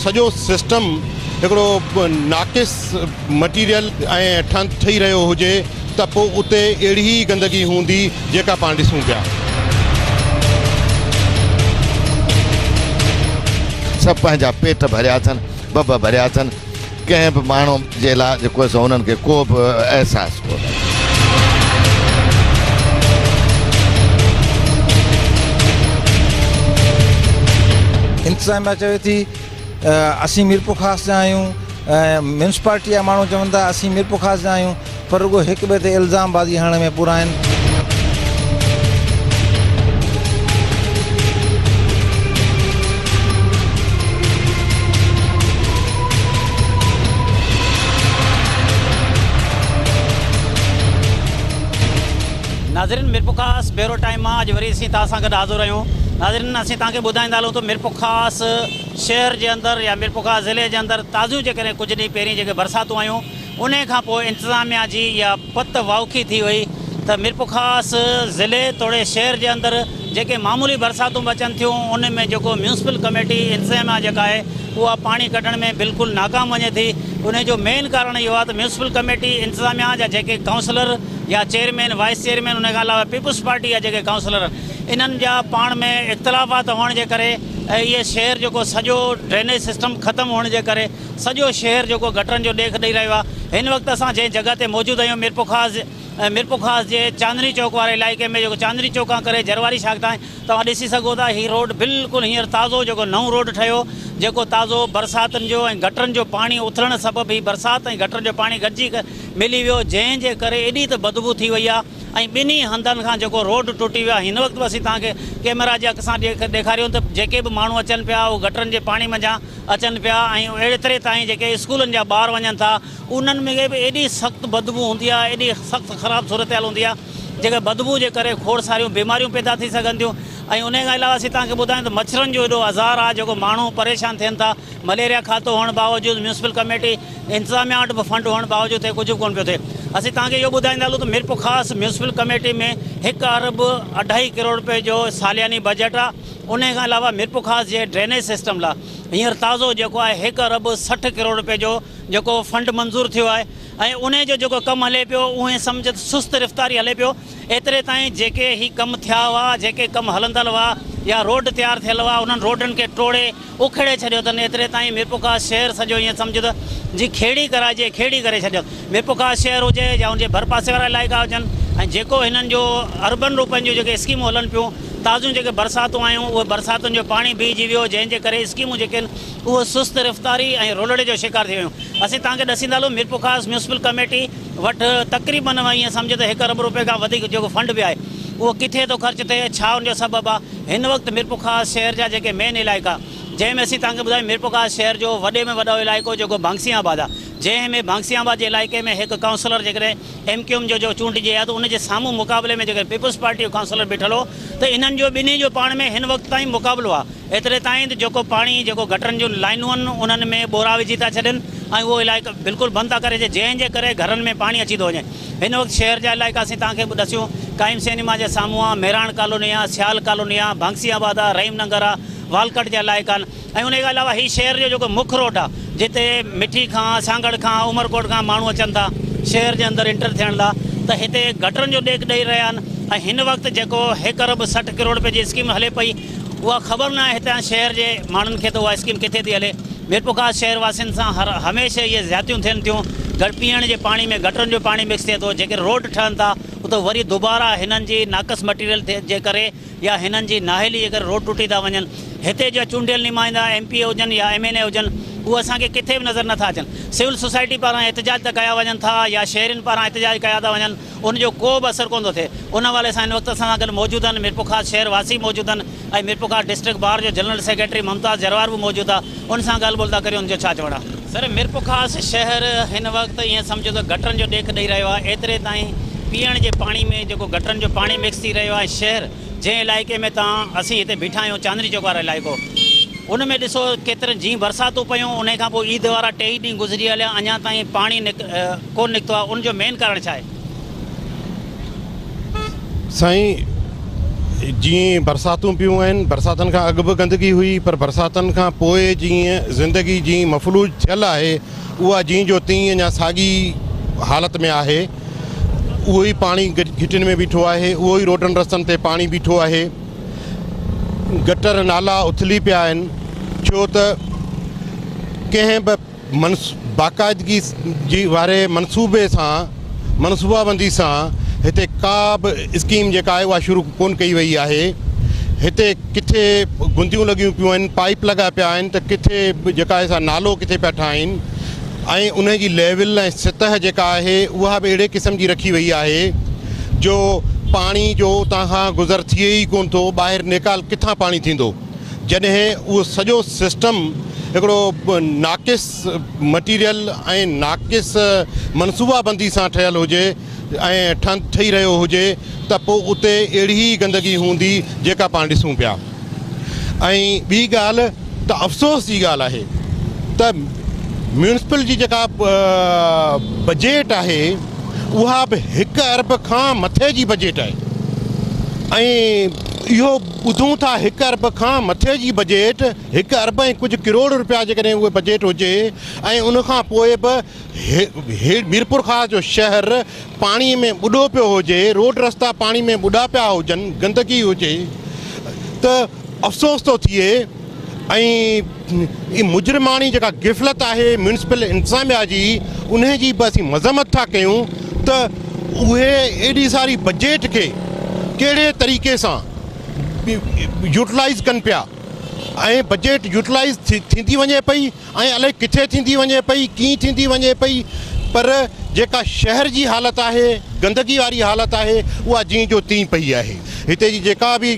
سڄو سسٽم هڪڙو ناقص مٽيريل ۽ ٺهند ٺهي رهيو هجي ته پوء اتي اهڙي ئي گندگي هوندي جيڪا پاڻ ڏسون پيا. سڀ پنهنجا پيٽ ڀريا اٿن، ڀڀ ڀريا اٿن، ڪنهن به ماڻهو جي لاء جيڪو آهي سو انهن کي ڪو به احساس ڪونهي. انتظاميا چوي ٿي اسين ميرپورخاص جا آهيون ۽ ميونسپالٽي جا ماڻهو چون ٿا اسين ميرپورخاص جا آهيون پر رڳو هڪ ٻئي تي الزام بازي هڻڻ ۾ پورا آهن. ناظرين ميرپورخاص بيورو ٽائيم مان اڄ وري اسين توهان سان گڏ حاضر آهيون ناظرين اسين توهان کي ٻڌائيندا هلون ته ميرپورخاص شهر جي اندر يا ميرپورخاص ضلعي جي اندر تازيون جيڪڏهن ڪجهه ڏينهن پهرين جيڪي برساتون آيون انهي کان پوء انتظاميا جي اها پت واوکي ٿي وئي ته ميرپورخاص ضلعي توڙي شهر جي اندر جيڪي معمولي برساتون به اچن ٿيون ان ۾ جيڪو ميونسپل ڪميٽي انتظاميا جيڪا آهي اها پاڻي ڪڍڻ ۾ بلڪل ناڪام وڃي ٿي انهي جو مين ڪارڻ اهو آهي ته ميونسپل ڪميٽي انتظاميا جا جيڪي ڪائونسلر يا چيئرمين وائيس چيئرمين انهي کان علاوه پيپلز پارٽي جا جيڪي ڪائونسلر انهن جا پاڻ ۾ اختلافات هئڻ جي ڪري ۽ اهي شهر جيڪو سڄو ڊرينيج سسٽم ختم هئڻ جي ڪري سڄو شهر جيڪو گٽرن جو ڏيک ڏئي رهيو آهي هن وقت اسان جنهن جڳهه تي موجود آهيون ميرپورخاص ميرپورخاص جي چاندني چوڪ واري علائقي ۾ جيڪو چاندني چوڪ کان ڪري جرواري شاخ تائين توهان ڏسي سگهو ٿا هي روڊ بلڪل هينئر تازو جيڪو نئون روڊ ٺهيو جيڪو تازو برساتن جو ۽ گٽرن جو پاڻي اٿلڻ سبب هي برسات ۽ گٽرن جو پاڻي گڏجي ملي ويو جنهن جي ڪري ايڏي ته بدبو ٿي وئي آهي ۽ ٻنهي هنڌن کان جيڪو روڊ ٽٽي ويو آهي هن وقت به اسين توهان کي ڪيميرا جي اک سان ڏيکاريون ته جيڪي به ماڻهو اچن پيا اهي گٽرن جي پاڻي منجهان اچن پيا ۽ ايتري تائين جيڪي اسڪولن جا ٻار وڃن ٿا انهن ۾ به ايڏي سخت بدبو هوندي آهي ايڏي سخت خراب صورتحال هوندي آهي جيڪا بدبو جي ڪري کوڙ ساريون بيماريون پيدا ٿي سگهن ٿيون ۽ انهي کان علاوه اسين توهان کي ٻڌايون ته مڇرن جو ايڏو آزار آهي جيڪو ماڻهو پريشان ٿين ٿا مليريا کاتو هئڻ باوجود ميونسپل ڪميٽي انتظاميا وٽ به فنڊ هئڻ باوجود هتي ڪجهه به ڪونه پيو ٿئي. اسين توهان کي اهو ٻڌائيندا هلون ته ميرپورخاص ميونسپل ڪميٽي ۾ هڪ ارب اڍائي ڪروڙ رپئي جو سالياني بجيٽ آهي انهي کان علاوه ميرپورخاص جي ڊرينيج سسٽم لا هينئر تازو جيڪو آهي هڪ ارب 60 ڪروڙ رپئي جو جيڪو فنڊ منظور ٿيو آهي ۽ انهي جو جيڪو ڪم هلي پيو اهي سمجهه ته سست رفتاري هلي پيو ايتري تائين جيڪي هي ڪم ٿيا هئا جيڪي ڪم هلندل هئا يا روڊ تيار ٿيل هئا انهن روڊن کي ٽوڙي اکيڙي ڇڏيو اٿن، ايتري تائين ميرپورخاص شهر سڄو ائين سمجهه ته جي کيڙي ڪرائجي کيڙي ڪري ڇڏيو. ميرپورخاص شهر هجي يا ان جي ڀرپاسي وارا علائقا هجن ۽ جيڪو هنن جو اربن روپين جون جيڪي اسڪيمون هلن پيون تازيون جيڪي برساتون آيون اهي برساتن جو پاڻي بيهجي ويو جنهن جي ڪري اسڪيمون جيڪي آهن اهي سست رفتاري ۽ رولڙي جو شڪار ٿي ويون. اسين توهان کي ڏسيندا هلون ميرپورخاص ميونسپل ڪميٽي وٽ تقريبن ائين سمجهه ته هڪ ارب روپين کان وڌيڪ جيڪو فنڊ به آهي اهو ڪٿي ٿو خرچ ٿئي ڇا ان جو سبب آهي هن وقت ميرپورخاص شهر جا جيڪي مين علائقا جنهن ۾ اسين توهان کي ٻڌايون ميرپورخاص شهر جو وڏي ۾ وڏو علائقو جيڪو بانگسي آباد آهي جنهن ۾ بانگسي آباد جي علائقي ۾ هڪ ڪائونسلر جيڪڏهن ايم ڪيو ايم جو جو چونڊجي آيو ته ان جي سامهون مقابلي ۾ جيڪڏهن پيپلز پارٽي جو ڪائونسلر بيٺل هو ته انهن جو ٻنهي جو پاڻ ۾ هن وقت تائين مقابلو آهي ايتري تائين ته جيڪو پاڻي جيڪو گٽرن جون لائنون آهن انهن ۾ ٻورا وجهي ٿا ڇڏين ۽ اهو علائقو بلڪل بند ٿا ڪري ڇڏين جنهن جي ڪري گهرن ۾ پاڻي اچي ٿو وڃي. هن وقت شهر جا علائقا اسين توهان کي به ڏسيون، قائم سئنيما جي سامهون آ، مهراڻ ڪالوني آ، سيال ڪالوني آ، بانگسي آباد آ، رحيم ننگر آ، والڪٽ جا علائقا آهن ۽ انهي کان علاوه هي شهر جو جيڪو مک روڊ آ جتي مٺي کان، سانگهڙ کان، عمرڪوٽ کان ماڻهو اچن ٿا شهر جي اندر انٽر ٿيڻ لا ته هتي گٽرن جو ڏيک ڏئي رهيا آهن ۽ هن وقت جيڪو هڪ ارب 60 ڪروڙ رپين جي اسڪيم هلي پئي اها خبر ناهي هتان شهر جي ماڻهن کي ته اها اسڪيم ڪٿي ٿي هلي. ميرپورخاص شهر واسين سان هر هميشه اهي زيادتيون ٿين ٿيون، پيئڻ جي پاڻي ۾ گٽرن جو پاڻي مڪس ٿئي ٿو، جيڪي روڊ ٺهن ٿا اتي وري دوباره هنن جي ناقص مٽيريل جي ڪري يا هنن جي نااهلي جي ڪري روڊ ٽٽي ٿا وڃن، هتي جا چونڊيل نمائندا ايم پي اي هجن يا ايم اين اي هجن اهي اسان کي ڪٿي به نظر نٿا اچن، سول سوسائٽي پاران احتجاج ته ڪيا وڃن ٿا يا شهرين پاران احتجاج ڪيا ٿا وڃن ان جو ڪو به اثر ڪونه ٿو ٿئي، ان حوالي سان هن وقت اسان سان گڏ موجود آهن ميرپورخاص شهر واسي موجود آهن. ۽ ميرپورخاص ڊسٽرڪٽ بار جو جنرل سيڪريٽري ممتاز جروار به موجود آ ان سان ڳالهه ٻولهه ٿا ڪريون ان جو ڇا چوڻ آ. سر ميرپورخاص شهر هن وقت ائين سمجهو ته گٽرن جو ڏيک ڏئي رهيو آ ايتري تائين پيئڻ جي پاڻي ۾ جيڪو گٽرن جو پاڻي مڪس ٿي رهيو آ ۽ شهر جنهن علائقي ۾ تان اسين هتي بيٺا آهيون چاندني چوڪ وارو علائقو ان ۾ ڏسو ڪيترن جيئن برساتون پيون انهي کان پوء عيد وارا ٽيئي ڏينهن گذري هليا اڃا تائين پاڻي ڪونه نڪتو آ ان جو مين ڪارڻ ڇا آهي؟ سائين جيئن برساتون پيون آهن، برساتن کان اڳ به گندگي هئي پر برساتن کان پوء جيئن زندگي جيئن مفلوج ٿيل آهي اها جيئن جو تيئن اڃا ساڳي حالت ۾ آهي. اهو ئي پاڻي گهٽين ۾ بيٺو آهي، اهو ئي روڊن رستن تي پاڻي بيٺو آهي. گٽر نالا اٿلي پيا آهن ڇو ته ڪنهن به باقاعدگي جي واري منصوبي سان منصوبابندي سان هتي ڪا به اسڪيم جيڪا آهي اها شروع ڪونه ڪئي وئي آهي هتي ڪٿي گنديون لڳيون پيون آهن پائيپ لڳا پيا آهن ته ڪٿي جيڪا آهي سا نالو ڪٿي پيا ٺاهين ۽ ان جي ليول ۽ سطح جيڪا آهي اها به اهڙي قسم جي رکي وئي آهي جو پاڻي جو اتان کان گذر ٿئي ئي ڪونه ٿو ٻاهر نيڪال ڪٿان پاڻي ٿيندو جڏهن اهو سڄو سسٽم هڪڙو ناقص مٽيريل ۽ ناقص منصوبابندي سان ٺهيل هجي ۽ ٺهي رهيو هجي ته پوء اتي اهڙي ئي گندگي هوندي جيڪا پاڻ ڏسون پيا ۽ ٻي ڳالهه ته افسوس جي ڳالهه آهي ته ميونسپل جي جيڪا بجيٽ آهي اها به هڪ ارب کان مٿي جي بجيٽ آهي ۽ اهو ٻڌون ٿا هڪ ارب کان مٿي جي بجيٽ، هڪ ارب ۽ ڪجهه ڪروڙ رپيا جيڪڏهن اهي بجيٽ هجي ۽ ان کان پوء به ميرپورخاص جو شهر پاڻي ۾ ٻڏو پيو هجي، روڊ رستا پاڻي ۾ ٻڏا پيا هجن، گندگي هجي ته افسوس ٿو ٿئي ۽ مجرماڻي جيڪا غفلت آهي ميونسپل انتظاميا جي انهي جي به اسين مذمت ٿا ڪيون ته اهي ايڏي ساري بجيٽ کي ڪهڙي طريقي سان يوٽلائيز ڪن پيا ۽ بجيٽ يوٽلائيز ٿيندي وڃي پئي ۽ الائي ڪٿي ٿيندي وڃي پئي ڪيئن ٿيندي وڃي پئي پر جيڪا شهر جي حالت آهي گندگي واري حالت آهي اها جيئن جو تيئن پئي آهي هتي جي جيڪا به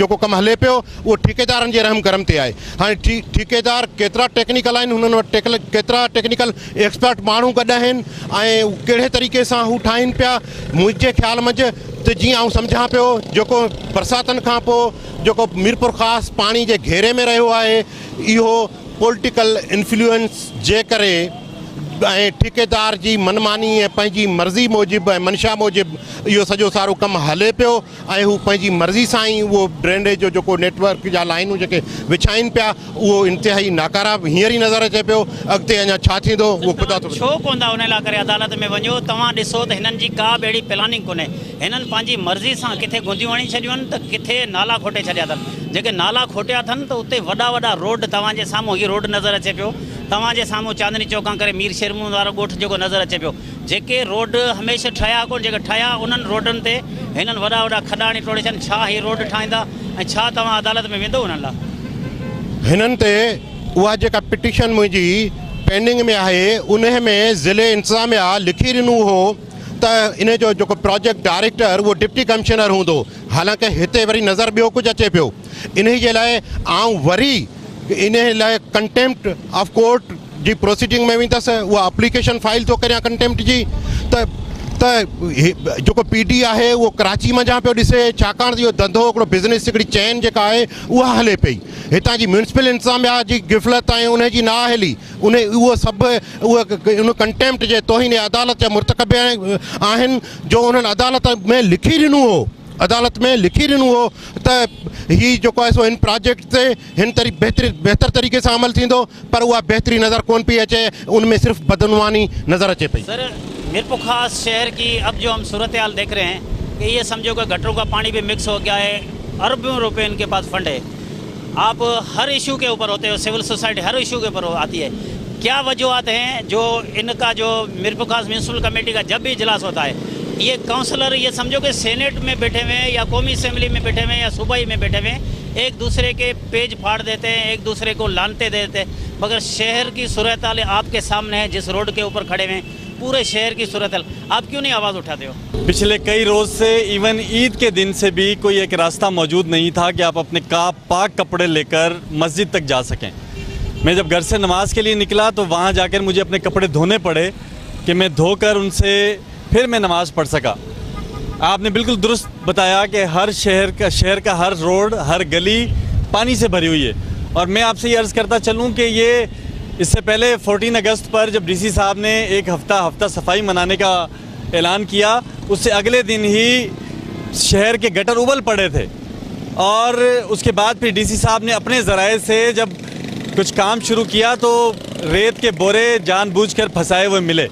جيڪو ڪم هلي پيو اهو ٺيڪيدارن جي رحم ڪرم تي آهي. هاڻي ٺيڪيدار ڪيترا ٽيڪنيڪل آهن، هنن وٽ ڪيترا ٽيڪنيڪل ايڪسپرٽ ماڻهو گڏ آهن ۽ ڪهڙي طريقي سان هو ٺاهين پيا، منهنجي خيال منجهه ته جيئن آئون سمجهان پيو جيڪو برساتن کان پوء جيڪو ميرپورخاص پاڻي جي گهيري ۾ رهيو آهي اهو پوليٽيڪل انفلوئنس جي ڪري ۽ ٺيڪيدار جي من ماني ۽ پنهنجي مرضي موجب ۽ منشا موجب اهو سڄو سارو ڪم هلي پيو. ۽ هو پنهنجي مرضي سان ئي اهو ڊرينيج جو جيڪو نيٽ ورڪ جا لائينون جيڪي وڇائين پيا اهو انتهائي ناڪاره هينئر ئي نظر اچي پيو اڳتي اڃا ڇا ٿيندو اهو خدا ٿو ڇو ڪونه ٿا ان لاء ڪري عدالت ۾ وڃو توهان ڏسو ته هنن جي ڪا به اهڙي پلاننگ ڪونهي هنن پنهنجي مرضي سان ڪٿي گونديون هڻي ڇڏيون آهن ته ڪٿي نالا کوٽي ڇڏيا اٿن جيڪي نالا کوٽيا اٿن ته اتي وڏا وڏا روڊ توهان جي سامهون هي روڊ نظر اچي پيو توهان جي سامهون چاندني چوڪ کان ڪري مير شير محمد وارو ڳوٺ جيڪو نظر اچي پيو جيڪي روڊ هميشه ٺهيا ڪونه جيڪي ٺهيا انهن روڊن تي هنن وڏا وڏا کڏا هڻي ٽوڙي ڇڏيا ڇا هي روڊ ٺاهيندا ۽ ڇا توهان عدالت ۾ ويندو انهن لاء؟ هنن تي اها جيڪا پٽيشن منهنجي پينڊنگ ۾ آهي انهي ۾ ضلعي انتظاميا لکي ڏنو هو ته انهي جو جيڪو پراجيڪٽ ڊائريڪٽر اهو ڊپٽي ڪمشنر هوندو حالانڪه هتي وري نظر ٻيو ڪجهه اچي پيو انهي جي لاء آئون وري انهي لاء ڪنٽيمپٽ آف ڪورٽ جي پروسيڊنگ ۾ ويندس اها اپليڪيشن فائل ٿو ڪريان ڪنٽيمپٽ جي ته ته جيڪو پي ڊي آهي اهو ڪراچي منجهان پيو ڏسي ڇاڪاڻ ته اهو ڌنڌو هڪڙو بزنس هڪڙي چين جيڪا آهي اها هلي پئي هتان جي ميونسپل انتظاميا جي غفلت ۽ ان جي نااهلي ان اهو سڀ اهو ان ڪنٽيمپٽ جي توهين عدالت جا مرتڪب آهن جو انهن عدالت ۾ لکي ڏنو هو عدالت ۾ لکي ڏنو هو ته هي جيڪو آهي سو هن پراجيڪٽ تي هن طري بهتري بهتر طريقي سان عمل ٿيندو پر اها بهتري نظر ڪون پئي اچي ان ۾ صرف بدعنواني نظر اچي پئي. سر ميرپورخاص شهر ڪي اب جو هم صورتحال ديک رهي هين ڪي يه سمجهو ڪي گٽرون ڪا پاڻي بي مڪس هو گيا هي اربيون روپي ان ڪي پاس فنڊ هي آپ هر اشو ڪي اوپر هوتي هو سول سوسائٽي هر اشو ڪي اوپر آتي هي ڪيا وجوهات هين جو ان ڪا جو ميرپورخاص ميونسپل ڪميٽي ڪا جب بي اجلاس هوتا هي يه ڪائونسلر يه سمجهو ڪي سينيٽ مين بيٺي هوئي هين يا قومي اسيمبلي مين بيٺي هوئي هين يا صوبائي مين بيٺي هوئي هين ايڪ دوسري ڪي پيج ڦاڙ ديتي هين ايڪ دوسري ڪو لعنتي ديتي هين مگر شهر ڪي صورتحال آپ ڪي سامني هي جس روڊ ڪي اوپر کڙي هوئي هين پوري شهر ڪي صورتحال آپ ڪيون نهين آواز اٺاتي هو. پڇلي ڪئي روز سي ايون عيد ڪي دن سي بي ڪوئي ايڪ راستہ موجود نهين ٿا ڪي آپ اپني ڪا پاڪ ڪپڙي ليڪر مسجد تڪ جا سڪين مين جب گهر سي نماز ڪي ليي نڪلا تو وهان جا ڪر مجهي اپني ڪپڙي ڌوني پڙي ڪي مين ڌو ڪر ان سي پهر مين نماز پڙهه سڪا آپ ني بلڪل درست بتايا ڪي هر شهر ڪا شهر ڪا هر روڊ هر گلي پاني سي ڀري هوئي هي اور مين آپ سي يه عرض ڪرتا چلون ڪي يه اس سي پهلي فورٽين اگست پر جب ڊي سي صاحب ني ايڪ هفته هفته صفائي مناني ڪا اعلان ڪيا اس سي اگلي دن هي شهر ڪي گٽر ابل پڙي ٿي. और उसके बाद फिर डीसी साहब ने अपने ज़राए से जब कुछ काम शुरू किया तो रेत के बोरे जानबूझकर फंसाए हुए मिले।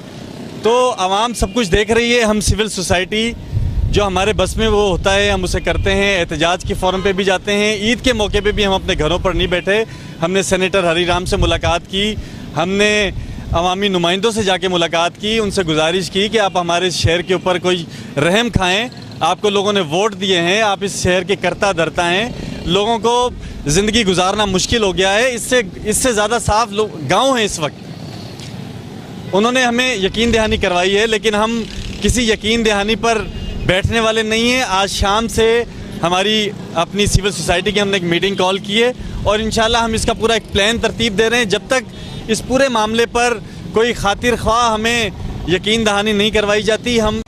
तो आवाम सब कुछ देख रही है। हम सिविल सोसाइटी जो हमारे बस में वो होता है हम उसे करते हैं, एहतजाज के फ़ोरम पे भी जाते हैं। ईद के मौके पे भी हम अपने घरों पर नहीं बैठे, हमने सेनेटर हरीराम से मुलाकात की, हमने अवामी नुमाइंदों से जाके मुलाकात की, उनसे गुजारिश की कि आप हमारे शहर के ऊपर कोई रहम खाएँ, आपको लोगों ने वोट दिए हैं, आप इस शहर के करता धरता हैं, लोगों को ज़िंदगी गुजारना मुश्किल हो गया है, इससे ज़्यादा साफ लोग गाँव हैं इस वक्त। उन्होंने हमें यकीन दहानी करवाई है, लेकिन हम किसी यकीन दहानी पर बैठने वाले नहीं हैं। आज शाम से हमारी अपनी सिविल सोसाइटी की हमने एक मीटिंग कॉल की है और इंशाल्लाह हम इसका पूरा एक प्लान तरतीब दे रहे हैं। जब तक इस पूरे मामले पर कोई खातिर ख्वाह हमें यकीन दहानी नहीं करवाई जाती, हम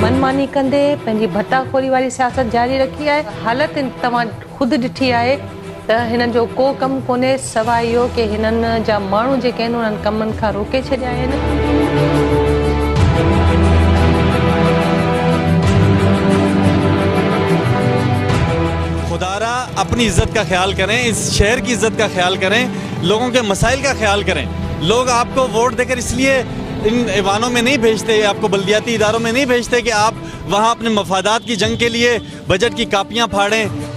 मनमानी कंदे पंहिंजी भत्ताखोरी वारी सियासत जारी रखी आहे। हालत तव्हां ख़ुदि ॾिठी आहे त हिननि जो को कमु कोन्हे, सवाइ इहो की हिननि जा माण्हू जेके आहिनि उन्हनि कमनि खां रोके छॾिया आहिनि। खुदारा अपनी इज़्ज़त का ख्याल करें, इस शहर की इज़्ज़त का ख्याल करें, लोगों के मसाइल का ख्याल करें। लोग आपको वोट देकर इसलिए इन ऐवानों में नहीं भेजते, आपको बल्दियाती इदारों में नहीं भेजते कि आप वहाँ अपने मफादात की जंग के लिए बजट की कापियाँ फाड़ें।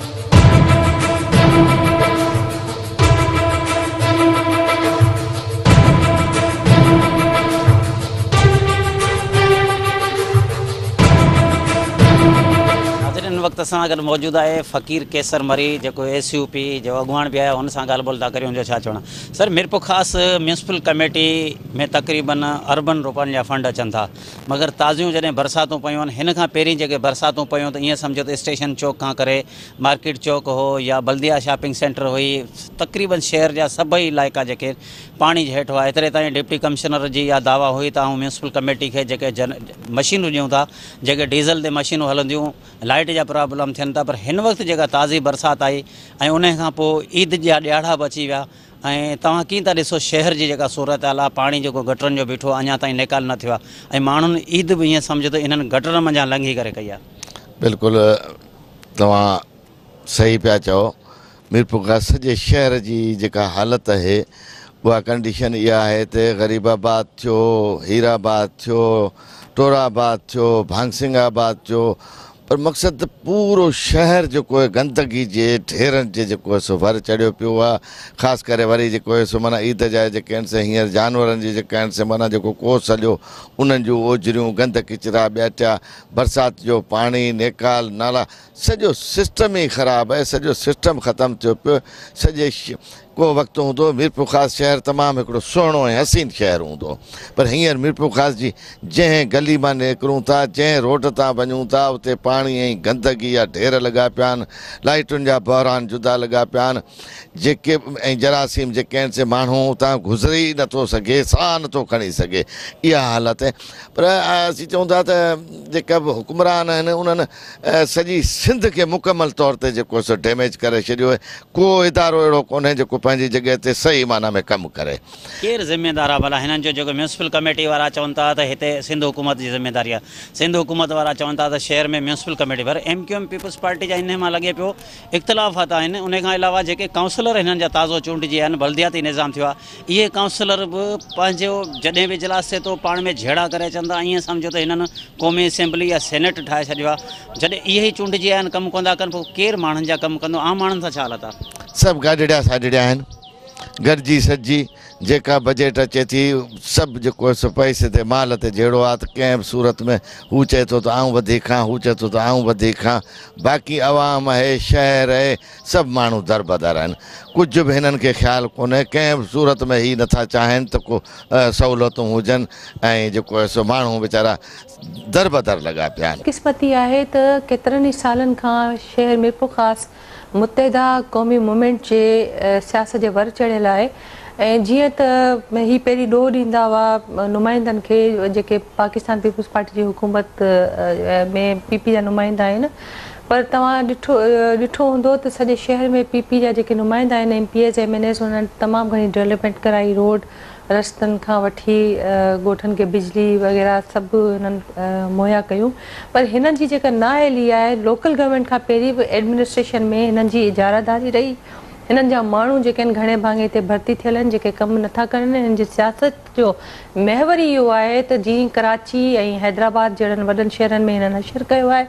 इन वक़्त असां गॾु मौजूदु आहे फ़क़ीर केसर मरी, जेको एस यू पी जो अॻवान बि आहे, हुन सां ॻाल्हि ॿोल था करियूं। हुनजो छा चवणु? सर, मीरपुरख़ास म्यूनसिपल कमेटी में तक़रीबन अरबनि रुपयनि जा फंड अचनि था, मगर ताज़ियूं जॾहिं बरसातूं पयूं आहिनि, हिन खां पहिरीं जेके बरसातूं पयूं त ईअं सम्झो त स्टेशन चौक खां करे मार्केट चौक हो या बल्दिया शॉपिंग सेंटर हुई, तक़रीबन शहर जा सभई इलाइक़ा जेके पाणी जे हेठि हुआ। एतिरे ताईं डिप्टी कमिश्नर जी इहा दावा हुई त आउं म्यूनसिपल कमेटी खे जेके जन मशीनूं ॾियूं था, जेके डीज़ल ते मशीनूं हलंदियूं, लाइट जा प्रॉब्लम थियनि था, पर हिन वक़्तु जेका ताज़ी बरसाति आई ऐं उन खां पोइ ईद जा ॾियाड़ा बि अची विया ऐं तव्हां कीअं था ॾिसो शहर जी जेका सूरत हाल आहे, पाणी जेको गटरनि जो बीठो आहे अञा ताईं निकाल न थियो आहे ऐं माण्हुनि ईद बि ईअं सम्झो त इन्हनि गटरनि मंझां लंघी करे कई आहे। बिल्कुलु तव्हां सही पिया चओ। मीरपुरख़ास सॼे शहर जी जेका हालत आहे उहा कंडीशन इहा आहे त ग़रीबाबाद थियो, हीराबाद थियो, टोराबाद थियो, भांगसिंगाबाद थियो, पर मक़सदु पूरो शहर जेको आहे गंदगी जे ढेरनि जे जेको आहे सो वर चढ़ियो पियो आहे। ख़ासि करे वरी जेको आहे सो माना ईद जा जेके आहिनि से हींअर जानवरनि जे जेका आहिनि से माना जेको कोस हलियो उन्हनि जूं ओझरियूं, गंद किचरा ॿिया टिया, बरसाति जो पाणी, निकाल नाला, सॼो सिस्टम ई ख़राबु आहे, सॼो सिस्टम ख़तमु थियो पियो। सॼे को वक़्तु हूंदो मीरपुरख़ास शहर तमामु हिकिड़ो सुहिणो ऐं हसीन शहर हूंदो, पर हींअर मीरपुरख़ास जी जंहिं गली मां निकिरूं था, जंहिं रोड तां वञूं था, उते पाणी ऐं गंदगी जा ढेर लॻा पिया आहिनि, लाइटुनि जा बहरान जुदा लॻा पिया आहिनि, जेके ऐं जरासीम जेके आहिनि से माण्हू उतां गुज़रे ई नथो सघे, साह नथो खणी सघे, इहा हालत आहे। पर असीं चऊं था त जेका बि हुक्मरान आहिनि उन्हनि सॼी सिंध खे मुकमल तौर ते जेको सो डैमेज करे छॾियो आहे। को इदारो अहिड़ो कोन्हे जेको पंहिंजी जॻह ते सही माना में कमु करे। केरु ज़िम्मेदार आहे भला हिननि जो? जेको म्यूनसिपल कमेटी वारा चवनि था त हिते सिंध हुकूमत जी ज़िम्मेदारी आहे, सिंध हुकूमत वारा चवनि था त शहर में म्यूनसिपल कमेटी, पर M Q M people's party जा इन मां लॻे पियो इख़्तिलाफ़ात आहिनि। उन खां अलावा जेके काउंसिलर हिननि जा ताज़ो चूंडिजी आया आहिनि, बल्दियाती निज़ाम थियो आहे, इहे काउंसिलर बि पंहिंजो जॾहिं बि इजलास थिए थो पाण में झेड़ा करे अचनि था। ईअं सम्झो त हिननि क़ौमी असेंबली या सेनेट ठाहे छॾियो आहे, जॾहिं इहे ई चूंडिजी आया आहिनि कमु कोन था कनि, पोइ केरु माण्हुनि जा कमु कंदो? आम माण्हुनि सां छा हालत आहे? सभु गाॾड़िया साॾड़िया आहिनि, गॾिजी सॼी जेका बजट अचे थी सभु जेको आहे सो पैसे ते माल ते जहिड़ो आहे त कंहिं बि सूरत में हू चए थो त आऊं वधीक खां, हू चए थो त आऊं वधीक खां, बाक़ी आवाम आहे, शहर आहे, सभु माण्हू दरबदर आहिनि। कुझु बि हिननि खे ख़्यालु कोन्हे, कंहिं बि सूरत में ही नथा चाहिनि त को सहूलियतूं हुजनि ऐं जेको आहे सो माण्हू वीचारा दरबदर लॻा पिया आहिनि। क़िस्मती आहे त केतिरनि ई सालनि खां शहर मीरपुरख़ास मुत्तहिदा क़ौमी मूवमेंट जे सियासत जे वर चढ़ियल आहे। ۽ جيئن ته هي پهرين ڏوهه ڏيندا هئا نمائندن کي جيڪي پاڪستان پيپلز پارٽي جي حڪومت ۾ پي پي جا نمائندا آهن پر توهان ڏٺو ڏٺو هوندو ته سڄي شهر ۾ پي پي جا جيڪي نمائندا آهن M P As M N As انهن تمام گهڻي ڊولپمينٽ ڪرائي روڊ رستن کان وٺي ڳوٺن کي بجلي وغيره سڀ هنن مهيا ڪيون پر هنن جي جيڪا نااهلي آهي لوڪل گورنمينٽ کان پهرين به ايڊمنسٽريشن ۾ هنن جي اجاره داري رهي هنن جا ماڻهو جيڪي آهن گهڻي ڀاڱي هتي ڀرتي ٿيل آهن جيڪي ڪم نٿا ڪرن هنن جي سياست جو محور ئي اهو آهي ته جيئن ڪراچي ۽ حيدرآباد جهڙن وڏن شهرن ۾ هنن حشر ڪيو آهي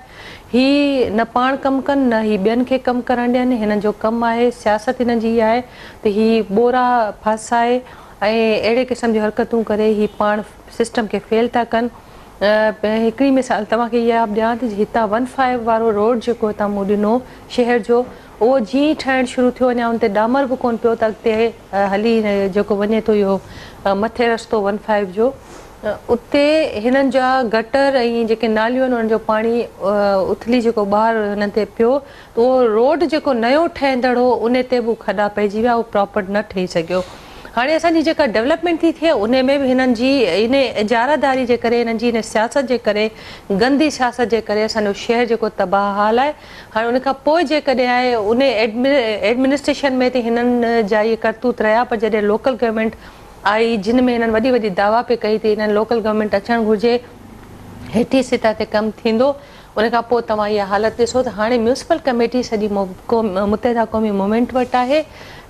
هي نه پاڻ ڪم ڪن نه هي ٻين کي ڪم ڪرڻ ڏين هنن جو ڪم آهي سياست هنن جي اها آهي ته هي ٻورا ڦاسائي ۽ اهڙي قسم جون حرڪتون ڪري هي پاڻ سسٽم کي فيل ٿا ڪن. هڪڙي مثال توهان کي اها به ڏيان ته هتان ون فائيو وارو روڊ جيڪو هتان مون ڏنو شهر جو اهو جيئن ئي ٺهڻ شروع ٿيو اڃا ان تي ڏامر به ڪونه پيو ته اڳتي هلي جيڪو وڃي ٿو اهو مٿي رستو ون فائيو جو اتي هنن جا گٽر ۽ جيڪي ناليون آهن انهن جو پاڻي اٿلي جيڪو ٻاهر هنن تي پيو ته اهو روڊ جيڪو نيو ٺهندڙ هو ان تي به کڏا پئجي ويا اهو پراپر نه ٺهي سگهيو. هاڻي اسان جي جيڪا ڊولپمينٽ ٿي ٿئي انهي ۾ به هنن جي انهي اجاره داري جي ڪري هنن جي انهي سياست جي ڪري گندي سياست جي ڪري اسان جو شهر جيڪو تباهه حال آهي هاڻي ان کان پوء جيڪڏهن آهي انهي ايڊمنسٽريشن ۾ ته هنن جا اهي ڪرتوت رهيا پر جڏهن لوڪل گورنمينٽ آئي جن ۾ هنن وڏي وڏي دعويٰ پئي ڪئي ته هنن لوڪل گورنمينٽ اچڻ گهرجي هيٺين سطح تي ڪم ٿيندو ان کان پوء توهان اها حالت ڏسو ته هاڻي ميونسپل ڪميٽي سڄي متحده قومي موومينٽ وٽ آهي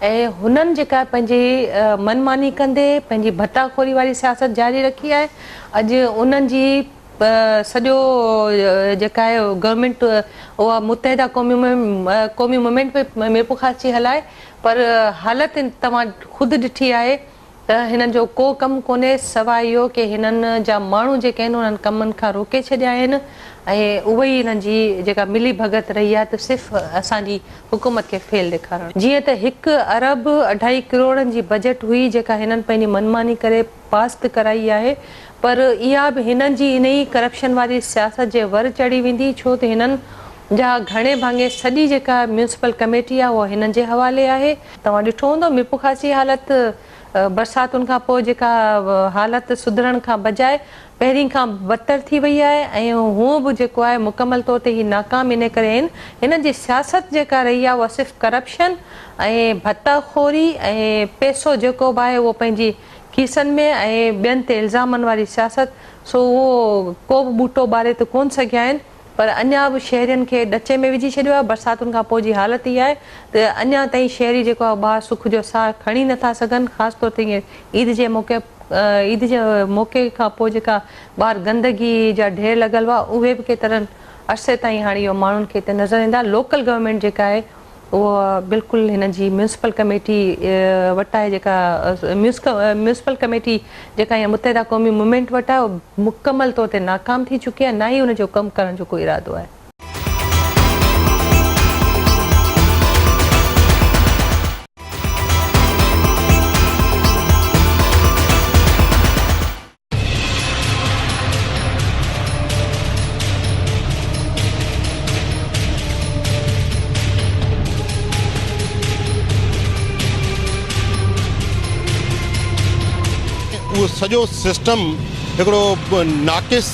۽ هنن جيڪا پنهنجي من ماني ڪندي پنهنجي ڀتا خوري واري سياست جاري رکي آهي اڄ انهن جي سڄو جيڪا آهي گورنمينٽ اها متحده قومي قومي موومينٽ پئي ميرپورخاص جي هلائي پر حالت توهان خود ڏٺي آهي ته هنن جو ڪو ڪم ڪونهي سواء اهو ڪي هنن جا ماڻهو جيڪي آهن انهن ڪمن کان روڪي ڇڏيا آهن ۽ اهي ئي هنن جي جيڪا ملي ڀڳت رهي آهي ته صرف اسان جي حڪومت کي فيل ڏيکارڻ. جيئن ته هڪ ارب اڍائي ڪروڙن جي بجيٽ هئي جيڪا هنن پنهنجي منماني ڪري پاس ته ڪرائي آهي پر اها به هنن جي انهي ڪرپشن واري سياست جي ور چڙهي ويندي ڇو ته هنن جا گهڻي ڀاڱي سڄي جيڪا ميونسپل ڪميٽي آهي اها هنن جي حوالي آهي. توهان ڏٺو هوندو ميرپورخاص جي حالت برساتن کان پوء جيڪا حالت سڌرڻ کان بجاء پهرين کان بدتر ٿي وئي آهي ۽ هونء به جيڪو آهي مڪمل طور تي هي ناڪام انهي ڪري آهن هنن جي سياست جيڪا رهي آهي اها صرف ڪرپشن ۽ ڀتا خوري ۽ پئسو جيڪو به آهي اهو پنهنجي کيسن ۾ ۽ ٻين تي الزامن واري سياست سو اهو ڪو به ٻوٽو ٻاري ته ڪونه سگهيا آهن. پر اڃا به شهرين کي ڏچي ۾ وجهي ڇڏيو آهي، برساتن کان پوء جي حالت اها آهي ته اڃا تائين شهري جيڪو آهي ٻاهر سک جو ساهه کڻي نه ٿا سگهن، خاص طور تي هينئر عيد جي موقعي عيد جي موقعي کان پوء جيڪا ٻاهر گندگي جا ڍير لڳل هئا اهي به ڪيترن عرصي تائين هاڻي اهو ماڻهن کي هتي نظر ايندا، لوڪل گورنمينٽ جيڪا آهي اها بلڪل هن جي ميونسپل ڪميٽي وٽ آهي جيڪا ميونسپل ڪميٽي جيڪا هينئر متحده قومي موومينٽ وٽ آهي اها مڪمل طور تي ناڪام ٿي چڪي آهي نه ئي ان جو ڪم ڪرڻ جو ڪو ارادو آهي. اهو سڄو سسٽم هڪڙو ناقص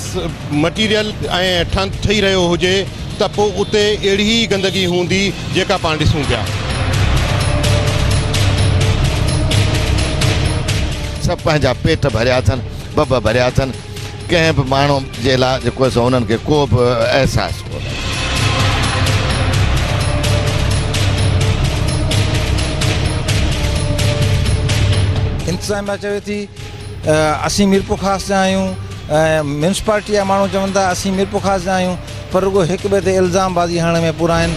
مٽيريل ۽ ٺهي رهيو هجي ته پوء اتي اهڙي ئي گندگي هوندي جيڪا پاڻ ڏسون پيا. سڀ پنهنجا پيٽ ڀريا اٿن، ڀڀ ڀريا اٿن، ڪنهن به ماڻهو جي لاء جيڪو آهي سو انهن کي ڪو به احساس ڪونهي. انتظاميا چوي ٿي اسين ميرپورخاص جا آهيون ۽ ميونسپالٽي جا ماڻهو چون ٿا اسين ميرپورخاص جا آهيون پر رڳو هڪ ٻئي تي الزام بازي هڻڻ ۾ پورا آهن.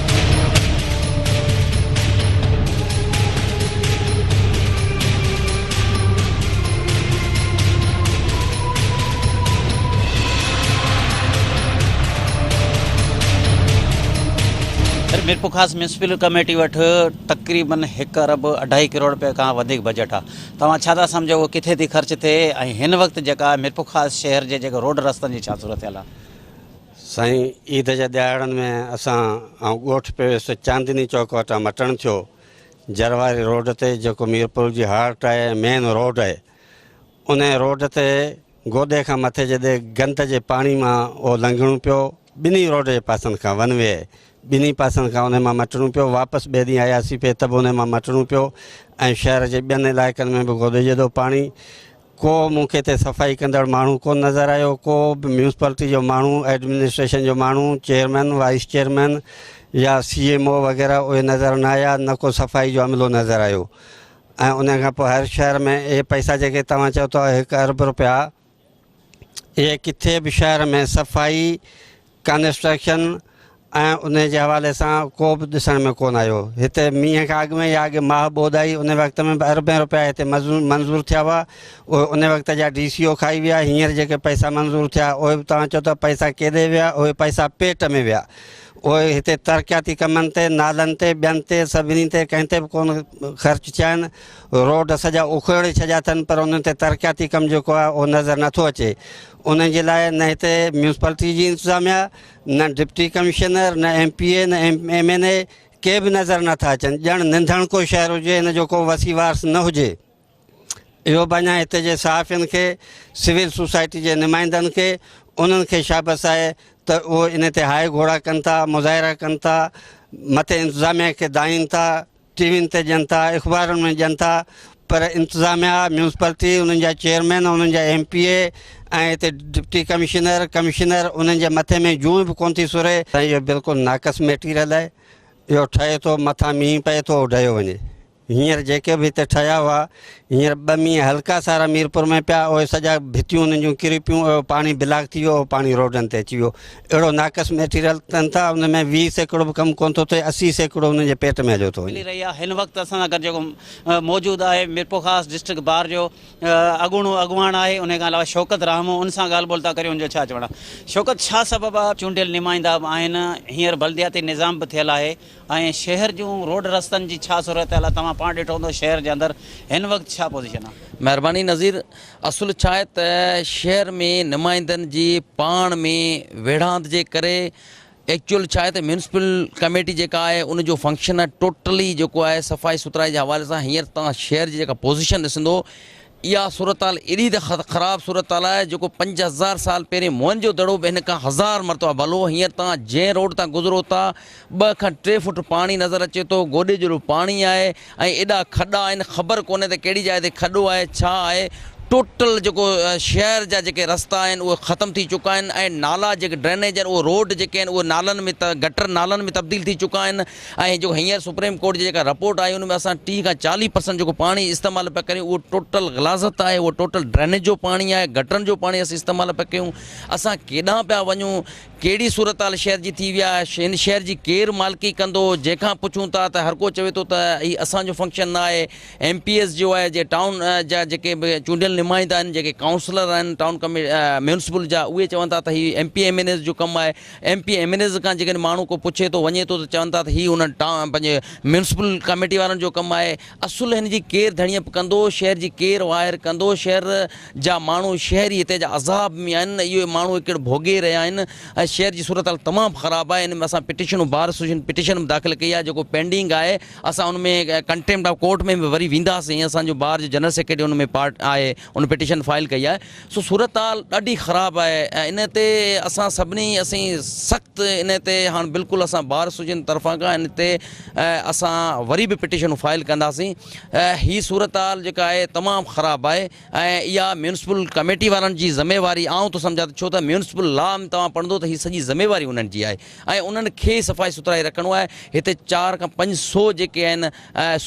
سر ميرپورخاص ميونسپل ڪميٽي وٽ تقريبن هڪ ارب اڍائي ڪروڙ رپئي کان وڌيڪ بجيٽ آ توهان ڇا ٿا سمجهو اهو ڪٿي ٿي خرچ ٿئي ۽ هن وقت جيڪا ميرپورخاص شهر جي جيڪا روڊ رستن جي ڇا صورتحال آ؟ سائين عيد جي ڏهاڙن ۾ اسان آئون ڳوٺ پيو هيس چاندني چوڪ وٽان مٽڻ ٿيو جرواري روڊ تي جيڪو ميرپور جي هارٽ آهي ۽ مين روڊ آهي ان روڊ تي گوڏي کان مٿي جيڏي گند جي پاڻي مان اهو لنگهڻو پيو. ٻنهي روڊ جي پاسن کان ون وي آهي. ٻنهي پاسن کان انهي مان مٽڻو پيو. واپس ٻئي ڏينهن آياسين پئي ته به انهي مان مٽڻو پيو ۽ شهر جي ٻين علائقن ۾ به گوڏي جيڏو پاڻي. ڪو مون کي هتي صفائي ڪندڙ ماڻهو ڪونه نظر آيو. ڪو به ميونسپالٽي جو ماڻهو، ايڊمنسٽريشن جو ماڻهو، چيئرمين، وائيس چيئرمين يا سي ايم او وغيره اهي نظر نه آيا، نه ڪو صفائي جو عملو نظر آيو. ۽ ان کان پوء هر شهر ۾ اهي پئسا جيڪي توهان چئو ٿا هڪ ارب روپيا اهي ڪٿي به شهر ۾ صفائي ڪنسٽرڪشن ۽ ان جي حوالي سان ڪو به ڏسڻ ۾ ڪونه آيو هتي مينهن کان اڳ ۾ يا اڳ ماهه ٻوڏ آئي ان وقت ۾ به اربين روپيا هتي منظور ٿيا هئا اهي ان وقت جا ڊي سي او کائي ويا هينئر جيڪي پئسا منظور ٿيا اهي به توهان چئو ٿا پئسا ڪيڏي ويا اهي پئسا پيٽ ۾ ويا اهي هتي ترقياتي ڪمن تي، نالن تي، ٻين تي، سڀني تي ڪنهن تي به ڪونه خرچ ٿيا آهن. روڊ سڄا اکيڙي ڇڏيا اٿن پر انهن تي ترقياتي ڪم جيڪو آهي اهو نظر نٿو اچي. انهن جي لاء نه هتي ميونسپالٽي جي انتظاميا، نه ڊپٽي ڪمشنر، نه ايم پي اي، نه ايم اين اي ڪي به نظر نٿا اچن. ڄڻ ننڌڻڪو شهر هجي، هن جو ڪو وسي وارث نه هجي. اهو به اڃا هتي جي صحافين کي، سول سوسائٽي جي نمائندن کي، انهن کي شابس آهي ته اهو ان تي هاء گهوڙا ڪن ٿا، مظاهرا ڪن ٿا، مٿي انتظاميا کي دانهين ٿا، ٽي وين تي ڏين ٿا، اخبارن ۾ ڏين ٿا پر انتظاميا، ميونسپالٽي، انهن جا چيئرمين، انهن جا ايم پي اي ۽ هتي ڊپٽي ڪمشنر، ڪمشنر انهن جي مٿي ۾ جونء به ڪونه ٿي سري. سائين اهو بلڪل ناقص ميٽيريل آهي، اهو ٺهي ٿو مٿان مينهن پئي ٿو اهو ڊهيو وڃي. هينئر جيڪي به هتي ٺهيا هئا، هينئر ٻه مينهن هلڪا سارا ميرپور ۾ پيا، اهي سڄا ڀتيون انهن جون ڪري پيون، اهو پاڻي بلاڪ ٿي ويو، اهو پاڻي روڊن تي اچي ويو. اهڙو ناقص ميٽيريل ڪن ٿا، ان ۾ 20% به ڪم ڪونه ٿو ٿئي، 80% انهن جي پيٽ ۾ هليو ٿو وڃي. ملي رهي آهي. هن وقت اسان سان گڏ جيڪو موجود آهي ميرپورخاص ڊسٽرڪٽ بار جو اڳوڻو اڳواڻ آهي انهي کان علاوه شوڪت راهمون ان سان ڳالهه ٻولهه ٿا ڪريون ان جو ڇا چوڻ آهي. شوڪت ڇا سبب آهي چونڊيل نمائندا به آهن هينئر بلدياتي نظام به ٿيل آهي ۽ شهر جون روڊ رستن جي ڇا صورتحال آهي توهان پاڻ ڏٺو هوندو شهر جي اندر هن وقت ڇا پوزيشن آهي. مهرباني نظير اصل ڇا آهي ته شهر ۾ نمائندن جي پاڻ ۾ ويڙهاند جي ڪري ايڪچوئل ڇا آهي ته ميونسپل ڪميٽي جيڪا آهي ان جو فنڪشن آهي ٽوٽلي جيڪو آهي صفائي سٿرائي جي حوالي سان هينئر توهان شهر جي جيڪا پوزيشن ڏسندو اها صورتحال ايڏي ته خراب صورتحال آهي جيڪو 5000 سال پهرين موهن جو دڙو به هن کان هزار مرتبا ڀلو هو. هينئر توهان جنهن روڊ تان گذرو ٿا 2 کان 3 فوٽ پاڻي نظر اچي ٿو، گوڏي جيڏو پاڻي آهي ۽ ايڏا کڏا آهن خبر ڪونهي ته ڪهڙي جاء تي کڏو آهي ڇا آهي. ٽوٽل جيڪو شهر جا جيڪي رستا آهن اهي ختم ٿي چڪا آهن ۽ نالا جيڪي ڊرينيج آهن اهي روڊ جيڪي آهن اهي نالن ۾ گٽر نالن ۾ تبديل ٿي چڪا آهن. ۽ جيڪو هينئر سپريم ڪورٽ جي جيڪا رپورٽ آئي ان ۾ اسان 30 کان 40 پرسنٽ جيڪو پاڻي استعمال پيا ڪريون اهو ٽوٽل غلاظت آهي اهو ٽوٽل ڊرينيج جو پاڻي آهي گٽرن جو پاڻي اسين استعمال پيا ڪيون اسان ڪيڏانهن پيا وڃون ڪهڙي صورتحال شهر جي ٿي وئي آهي هن شهر جي ڪير مالڪي ڪندو جنهن کان پڇون ٿا ته هر ڪو چوي ٿو ته هي اسان جو فنڪشن نه آهي ايم پي ايس جو آهي جي ٽائون جا جيڪي به چونڊيل نمائندا آهن جيڪي ڪائونسلر آهن ٽائون ميونسپل جا اهي چون ٿا ته هي M P M N As جو ڪم آهي M P M N As کان جيڪڏهن ماڻهو ڪو پڇي ٿو وڃي ٿو ته چون ٿا ته هي انهن پنهنجي ميونسپل ڪميٽي وارن جو ڪم آهي. اصل هن جي ڪير ڌڻيپ ڪندو، شهر جي ڪير واهر ڪندو، شهر جا ماڻهو شهري هتي جا عذاب ۾ آهن، اهي ماڻهو هڪڙ ڀوڳي رهيا آهن ۽ شهر جي صورتحال تمام خراب آهي، ان ۾ اسان پٽيشنون بار ايسوسيئيشن پٽيشن به داخل ڪئي آهي جيڪو پينڊنگ آهي اسان ان ۾ ڪنٽيمپٽ آف ڪورٽ ۾ به وري وينداسين اسان جو بار جو جنرل سيڪريٽري ان ۾ پارٽ آهي ان پٽيشن فائل ڪئي آهي. سو صورتحال ڏاڍي خراب آهي ۽ ان تي اسان سڀني اسين سخت ان تي هاڻ بلڪل اسان بار ايسوسيئيشن طرفان کان ان تي اسان وري به پٽيشنون فائل ڪنداسين هي صورتحال جيڪا آهي تمام خراب آهي ۽ اها ميونسپل ڪميٽي وارن جي ذميواري آئون ٿو سمجهان ته ڇو ته ميونسپل لا ۾ توهان پڙهندو ته هي سڄي ذميواري انهن جي آهي ۽ انهن کي صفائي سٿرائي رکڻو آهي هتي 4 کان 5 سو جيڪي آهن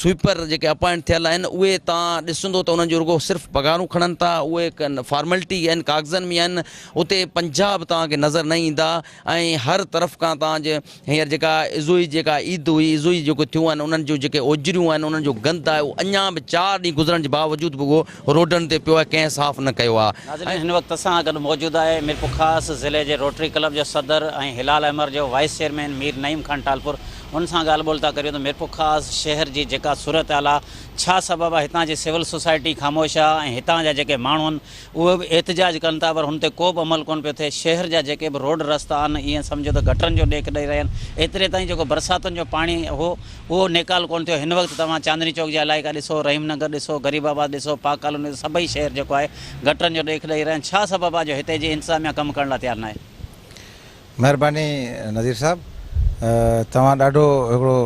سوئيپر جيڪي اپائنٽ ٿيل آهن اهي توهان ڏسندو ته انهن جو رڳو صرف پگهارون کڻن ٿا اهي فارملٽي آهن ڪاغذن ۾ آهن اتي 50 به توهان کي نظر نه ايندا ۽ هر طرف کان توهان جي هينئر جيڪا عزوئي جيڪا عيد هئي عزوئي جيڪو ٿيون آهن انهن جون جيڪي اوجريون آهن انهن جو گند آهي اهو اڃا به 4 ڏينهن گذرڻ جي باوجود به اهو روڊن تي پيو آهي ڪنهن صاف نه ڪيو آهي. ناظرين هن وقت اسان سان گڏ موجود آهي ميرپورخاص ضلعي جي روٽري ڪلب جو صدر ۽ هلال احمر جو وائيس چيئرمين مير نعيم خان ٽالپر ان سان ڳالهه ٻولهه ٿا ڪريون ته ميرپورخاص شهر جي جيڪا صورتحال آ ڇا سبب آ هتان جي سول سوسائٽي خاموش آ ۽ هتان جا جيڪي ماڻهو آهن اهي به احتجاج ڪن ٿا پر هن تي ڪو به عمل ڪونه پيو ٿئي. شهر جا جيڪي به روڊ رستا آهن ائين سمجهو ته گٽرن جو ڏيک ڏئي رهيا آهن. ايتري تائين جيڪو برساتن جو پاڻي هو اهو نيڪال ڪونه ٿيو. هن وقت توهان چاندني چوڪ جا علائقا ڏسو، رحيم نگر ڏسو، غريب آباد ڏسو، پاڪ ڪالوني ڏسو سڀئي شهر جيڪو آهي گٽرن جو ڏيک ڏئي رهيا آهن. ڇا سبب آهي جو هتي جي انتظاميا ڪم ڪرڻ لاء تيار ناهي؟ مهرباني نذير صاحب توهان ڏاڍو هڪڙو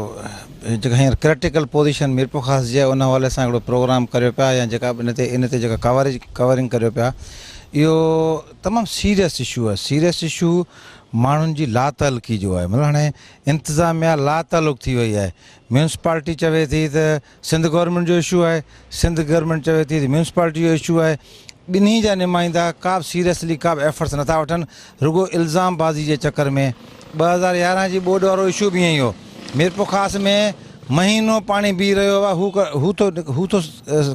جيڪا هينئر ڪرٽيڪل پوزيشن ميرپورخاص جي آهي ان حوالي سان هڪڙو پروگرام ڪريو پيا يا جيڪا به ان تي ان تي جيڪا ڪوريج ڪورنگ ڪريو پيا اهو تمام سيريس اشو آهي سيريس اشو ماڻهن جي لاتعلقي جو آهي مطلب هاڻي انتظاميا لاتعلق ٿي وئي آهي ميونسپالٽي چوي ٿي ته سنڌ گورنمينٽ جو اشو آهي، سنڌ گورنمينٽ چوي ٿي ته ميونسپالٽي جو اشو آهي، ٻنهي جا نمائندا ڪا به سيريسلي ڪا به ايفرٽس نٿا وٺن، رڳو الزام بازي جي چڪر ۾ 2011 جي ٻوڏ وارو اشو به ائين ئي هو، ميرپورخاص ۾ مهينو پاڻي بيهي رهيو هو هو ٿو هو ٿو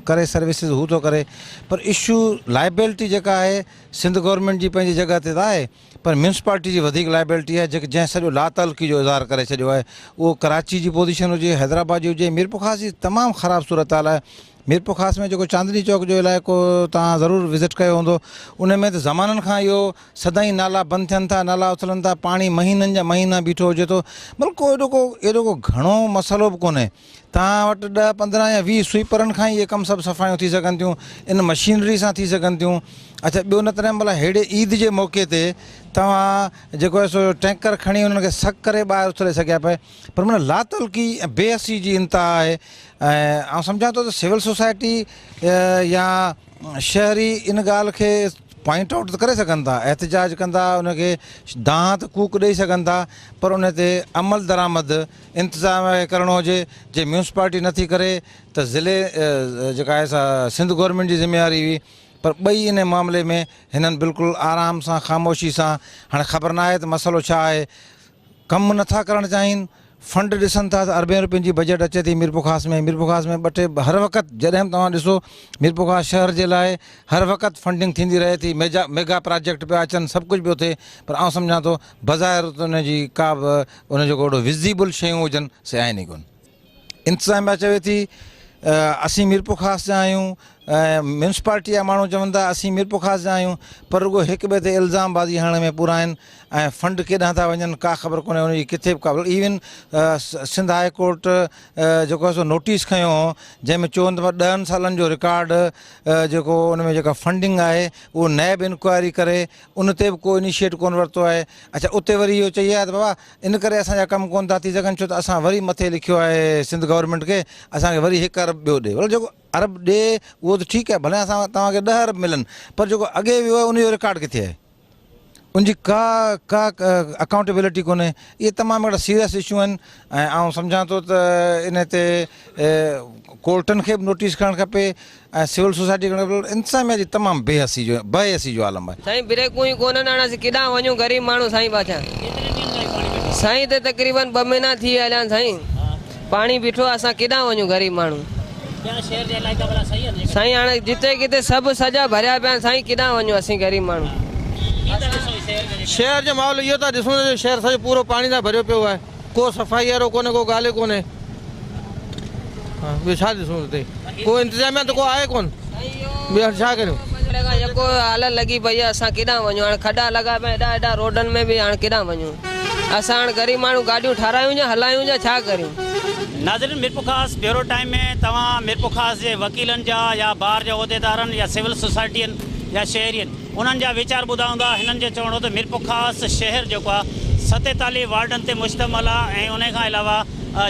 ڪري سروسز هو ٿو ڪري پر اشو لائبلٽي جيڪا آهي سنڌ گورنمينٽ جي پنهنجي جڳهه تي ته آهي پر ميونسپالٽي جي وڌيڪ لائبلٽي آهي جيڪي جنهن سڄو لاتعلقي جو اظهار ڪري ڇڏيو آهي اهو ڪراچي جي پوزيشن هجي حيدرآباد جي هجي ميرپورخاص جي تمام خراب صورتحال آهي ميرپورخاص ۾ جيڪو چاندني چوڪ جو علائقو توهان ضرور وزٽ ڪيو هوندو ان ۾ ته زمانن کان اهو سدائين نالا بند ٿين ٿا نالا اٿلن ٿا پاڻي مهينن جا مهينا بيٺو هجي ٿو مطلب ڪو ايڏو ڪو ايڏو ڪو گهڻو مسئلو به ڪونهي توهان وٽ ڏهه 15 يا 20 سوئيپرن کان ئي اهي ڪم سڀ صفايون ٿي سگهن ٿيون ان مشينري سان ٿي سگهن ٿيون اڇا ٻيو نه تڏهن ڀلا ههڙي عيد جي موقعي تي توهان جيڪو آهي سو ٽينڪر کڻي انهن کي سڪ ڪري ٻاهر اٿلي سگهيا پئي پر معنيٰ لاتعلقي ۽ بي حسي جي انتها آهي ۽ آئون سمجهان ٿو ته سول سوسائٽي يا شهري ان ڳالهه کي پوائنٽ آئوٽ ته ڪري سگهن ٿا احتجاج ڪندا ان کي دانهن ته ڪوڪ ڏئي سگهن ٿا پر ان تي عمل درآمد انتظاميا کي ڪرڻو هجي، جي ميونسپالٽي نه ٿي ڪري ته ضلعي جيڪا آهي سا سنڌ گورنمينٽ جي ذميواري هئي پر ٻئي انهي معاملي ۾ هنن بلڪل آرام سان خاموشي سان هاڻي خبر ناهي ته مسئلو ڇا آهي ڪم نه ٿا ڪرڻ چاهين فنڊ ڏسن ٿا ته اربين روپين جي بجيٽ اچي ٿي ميرپورخاص ۾ ميرپورخاص ۾ ٻه ٽي هر وقت جڏهن به توهان ڏسو ميرپورخاص شهر جي لاء هر وقت فنڊنگ ٿيندي رهي ٿي ميجا ميگا پراجيڪٽ پيا اچن سڀ ڪجهه پيو ٿئي پر آئون سمجهان ٿو بظاهر ته ان جي ڪا به ان جو ڪو اهڙو وزيبل شيون هجن سي آهن ئي ڪونه. انتظاميا چوي ٿي اسين ميرپورخاص جا آهيون ۽ ميونسپالٽي جا ماڻهو چون ٿا اسين ميرپورخاص جا آهيون پر رڳو هڪ ٻئي تي الزام بازي هڻڻ ۾ پورا آهن ۽ فنڊ ڪيڏانهن ٿا وڃن ڪا خبر ڪونهي ان جي ڪٿي به ڪا ايون سنڌ هاء ڪورٽ جيڪو آهي سو نوٽيس کنيو هو جنهن ۾ چون ته ڏهن سالن جو رڪارڊ جيڪو ان ۾ جيڪا فنڊنگ آهي اهو نيب انڪوائري ڪري ان تي به ڪو انيشيٽ ڪونه ورتو آهي. اڇا اتي وري اهو چئي آيا ته بابا ان ڪري اسان جا ڪم ڪونه ٿا ٿي سگهن ڇو ته اسان وري مٿي لکيو آهي سنڌ گورنمينٽ کي اسان کي وري هڪ ارب ٻيو ڏي. ڀلا جيڪو ارب ڏي اهو ته ٺيڪ آهي ڀلي اسان توهان کي 10 ارب ملن پر جيڪو اڳي ويو آهي ان جو رڪارڊ ڪٿي آهي؟ ان جي ڪا ڪا اڪائونٽيبلٽي ڪونهي. اهي تمام اهڙا سيريس اشو آهن ۽ آئون سمجهان ٿو ته ان تي ڪورٽن کي به نوٽيس کڻڻ کپي ۽ سول سوسائٽي کي انتظاميا جي تمام بي حسي جو بي حسي جو عالم آهي. سائين بريڪون ئي ڪونهن هاڻ اسين ڪيڏانهن وڃون غريب ماڻهو سائين پاڇا سائين ته تقريبن ٻه مهينا ٿي ويا هليا آهن سائين پاڻي بيٺو آهي اسان ڪيڏانهن وڃون غريب ماڻهو سائين هاڻ جتي ڪٿي سڀ سڄا ڀريا پيا آهن سائين ڪيڏانهن وڃون اسين غريب ماڻهو. شهر جو ماحول اهو ٿا ڏسون ته شهر سڄو پورو پاڻي سان ڀريو پيو آهي ڪو صفائي وارو ڪونهي ڪو ڳالهه ئي ڪونهي. ٻيو ڇا ڏسون هتي ڪو انتظاميا ته ڪو آهي ڪون ٻيو ڇا ڪريون. کان يڪو حالت لڳي پئي آهي اسان ڪيڏانهن وڃون هاڻ کڏا لڳا پيا ايڏا ايڏا روڊن ۾ به هاڻ ڪيڏانهن وڃون اسان هاڻ غريب ماڻهو گاڏيون ٺارايون يا هلايون يا ڇا ڪريون. ناظرين ميرپورخاص بيورو ٽائيم ۾ توهان ميرپورخاص جي وڪيلن جا يا بار جي عهديدارن يا سول سوسائٽين يا شهرين انهن جا ويچار ٻڌا هوندا هنن جو چوڻ هو ته ميرپورخاص شهر جيڪو آهي 47 وارڊن تي مشتمل آهي ۽ انهي کان علاوه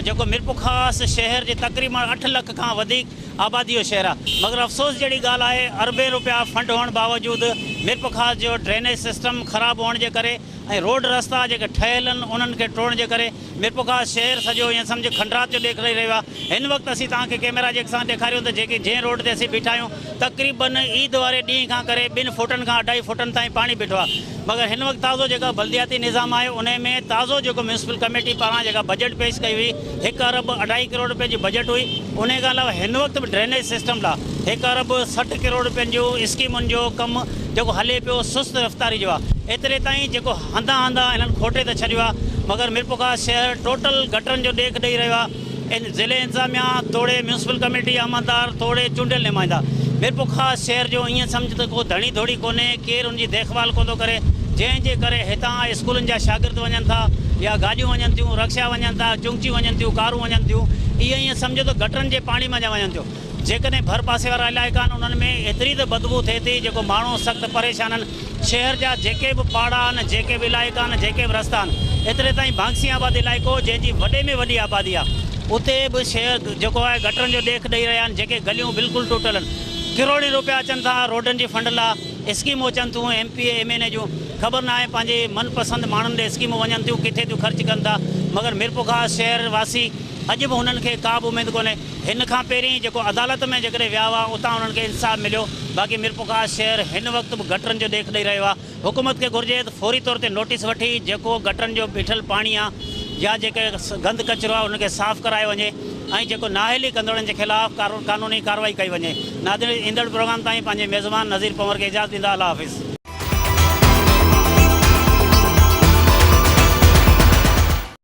جيڪو ميرپورخاص شهر جي تقريبن 8 لک کان وڌيڪ آبادي جو شهر آهي مگر افسوس جهڙي ڳالهه آهي اربين روپيا فنڊ هئڻ باوجود ميرپورخاص جو ڊرينيج سسٽم خراب هئڻ جي ڪري ۽ روڊ رستا جيڪي ٺهيل آهن انهن کي ٽوڙڻ جي ڪري ميرپورخاص شهر سڄو ائين سمجهه کنڊرات جو ڏيک ڏئي رهيو آهي هن وقت اسين توهان کي ڪيميرا جي سان ڏيکاريون ته جيڪي جنهن روڊ تي اسين بيٺا آهيون تقريبن عيد واري ڏينهن کان ڪري ٻن فوٽن کان اڍائي فوٽن تائين پاڻي بيٺو آهي مگر هن وقت تازو جيڪا بلدياتي نظام آهي انهي ۾ تازو جيڪو ميونسپل ڪميٽي پاران جيڪا بجيٽ پيش ڪئي هئي هڪ ارب اڍائي ڪروڙ روپين جي بجيٽ هئي انهي کان علاوه هن وقت به ڊرينيج سسٽم لا هڪ ارب 60 ڪروڙ روپين جون اسڪيمن جو ڪم جيڪو هلي پيو سست رفتاري جو آهي. ايتري تائين جيڪو هنڌان هنڌان هنن کوٽي ته ڇڏيو آهي مگر ميرپورخاص شهر ٽوٽل گٽرن جو ڏيک ڏئي رهيو آهي. ان ضلعي انتظاميا توڙي ميونسپل ڪميٽي جا عملدار توڙي چونڊيل نمائندا ميرپورخاص شهر جو ائين سمجهه ته ڪو ڌڻي ڌوڙي ڪونهي، ڪير ان جي ديک ڀال ڪونه ٿو ڪري، جنهن جي ڪري هتان اسڪولن جا شاگرد وڃن ٿا يا گاڏيون وڃن ٿيون، رڪشا وڃن ٿا، چنگچيون وڃن ٿيون، ڪارون وڃن ٿيون، اهي ائين سمجهه ته گٽرن جي پاڻي منجهان وڃن ٿيون. جيڪڏهن ڀر پاسي وارا علائقا آهن انهن ۾ ايتري ته بدبوء ٿئي ٿي جيڪو ماڻهو سخت پريشان آهن. شهر جا جيڪي به پاڙا آهن، جيڪي به علائقا آهن، جيڪي به رستا آهن، ايتري تائين بانگسي آباد علائقو جنهن جي وڏي ۾ وڏي آبادي آهي اتي به شهر جيڪو آهي گٽرن جو ڏيک ڏئي رهيا آهن، جيڪي گليون بلڪل ٽٽل آهن. ڪروڙين روپيا اچن ٿا روڊن جي فنڊ لا اسڪيمون اچن ٿيون M P A M N A جون خبر ناهي پنهنجي من پسند ماڻهن ڏي اسڪيمون وڃن ٿيون ڪٿي ٿيون خرچ ڪن ٿا مگر ميرپورخاص شهر واسي اڄ به هنن کي ڪا به اميد ڪونهي. هن کان پهرين جيڪو عدالت ۾ جيڪڏهن ويا هئا اتان انهن کي انصاف مليو باقي ميرپورخاص شهر هن وقت به گٽرن جو ڏيک ڏئي رهيو آهي حڪومت کي گهرجي ته فوري طور تي نوٽيس وٺي جيڪو گٽرن جو بيٺل پاڻي آهي يا جيڪي گند ڪچرو آهي ان کي صاف ڪرايو وڃي ۽ جيڪو نااهلي ڪندڙن جي خلاف قانوني ڪارروائي ڪئي وڃي ناظرين ايندڙ پروگرام تائين پنهنجي ميزبان نذير پنهور کي اجازت ڏيندا الله حافظ.